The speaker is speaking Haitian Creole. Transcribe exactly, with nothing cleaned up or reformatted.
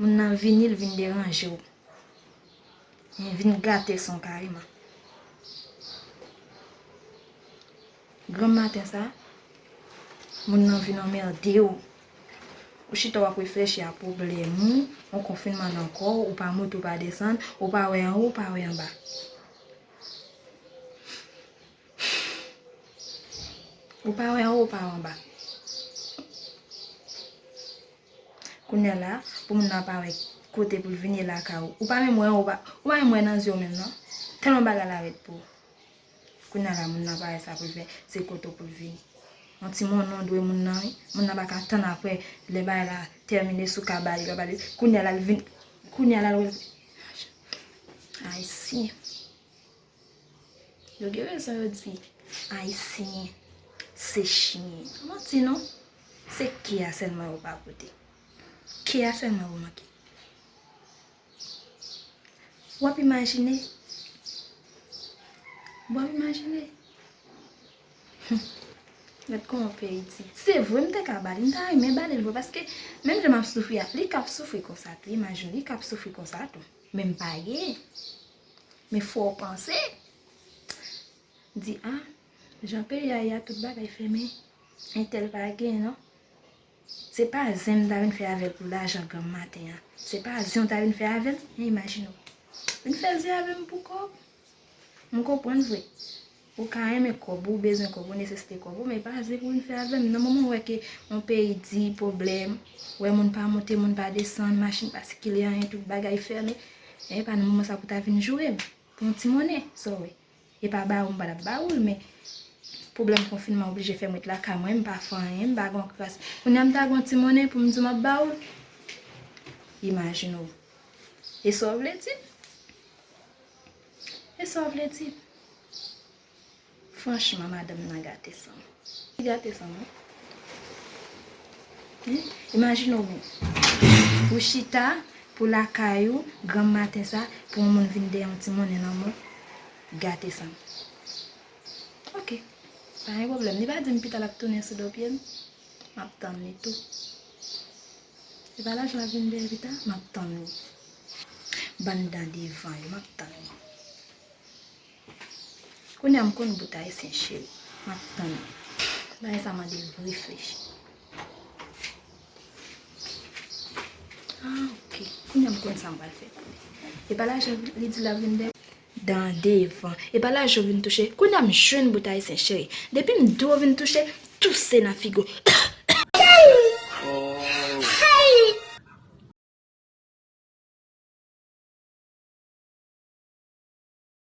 Moun nan vini, l vin deranje w. Li vin gate son kareman. Granm maten sa, moun nan vin anmède w. Ou chita w ap reflechi a pwoblèm ou, yon konfinman nan kò w, ou pa monte, ou pa desann, ou pa wè anwo, ou pa wè anba. Ou pa wè anwo, ou pa wè anba. Kounye a la, pou moun nan pa wè kote pou l vini lakay ou. Ou pa menm wè anwo, ou pa, ou pa menm wè nan zye w menm non. Tèlman bagay la rèd pou ou. Kounye a la, moun nan pa wè sa pou l fè, se kote w pou l vini. Yon ti monnen w dwe moun nan, wi. Moun nan pa ka tann apre, lè bagay la tèmine, si w ka ba li, lè w ba li. Kounye a la, l vin, kounye a la, l wè l. Ayisyen. Yo gen rezon yo di, Ayisyen, se chen. Manti non. Se ke a sèlman yo pa pote. Ke a sèlman yo manke. W ap imajine? W ap imajine? Gad kòman peyi di. Se vre, m te ka ba li, m ta renmen ba li l vre, paske menm jan m ap soufri a, li k ap soufri konsa tou. Imajine w, li k ap soufri konsa tou. Men m pa gen. Men fò w panse. Di, a, jan peyi a ye a, tout bagay fèmen. Entèl pa gen, non. Se pa zen m ta vin fè avè l pou lajan granm maten an. Se pa zen w ta vin fè avè l, men imajine w. Vin fè zen avè m pou kòb. M konprann vre. Ou ka renmen kòb ou, ou bezwen kòb ou, nesesite kòb ou, men pa zen pou vin fè avè m. Nan moman w wè ke yon peyi di, pwoblèm, wè moun pa monte, moun pa desann, machin pa sikile, anyen, tout bagay fèmen, men e pa nan moman sa pou ta vin joure m pou yon ti monnen, sa w wè. E pa ba ou m pa t ap ba ou l, men pwoblèm konfinman oblije fè m ret lakay mwen, m pa fè anyen, m pa gen kras. Kounye a m ta gen yon ti monnen pou m di w m ap ba ou l. Imajine w. E sa w vle di? E sa w vle di? Franchman, madanm nan gate san m. Li gate san m, wi. Hen? Imajine w menm. Pou chita, pou lakay ou, granm maten sa, pou yon moun vin dèyè yon ti monnen nan men w, gate san m. Ok. Pa gen pwoblèm. Li pa di m pita l ap tounen sou do pye m. M ap tann li tou. Li pa lajan l ap vin dèyè pita, m ap tann li. Bann dan devan yo, m ap tann li. Kounye a m konn bout ayisyen cheri. M ap tann li. Bagay sa mande reflechi. Ah, ok. Kounye a m konn sa m pral fè pou li. E pa lajan li di l ap vin dèyè. Dan devan. E pa lajan w vin touche. Kounye a m jwenn bout ayisyen cheri. Depi m di w vin touche, touse nan figi w.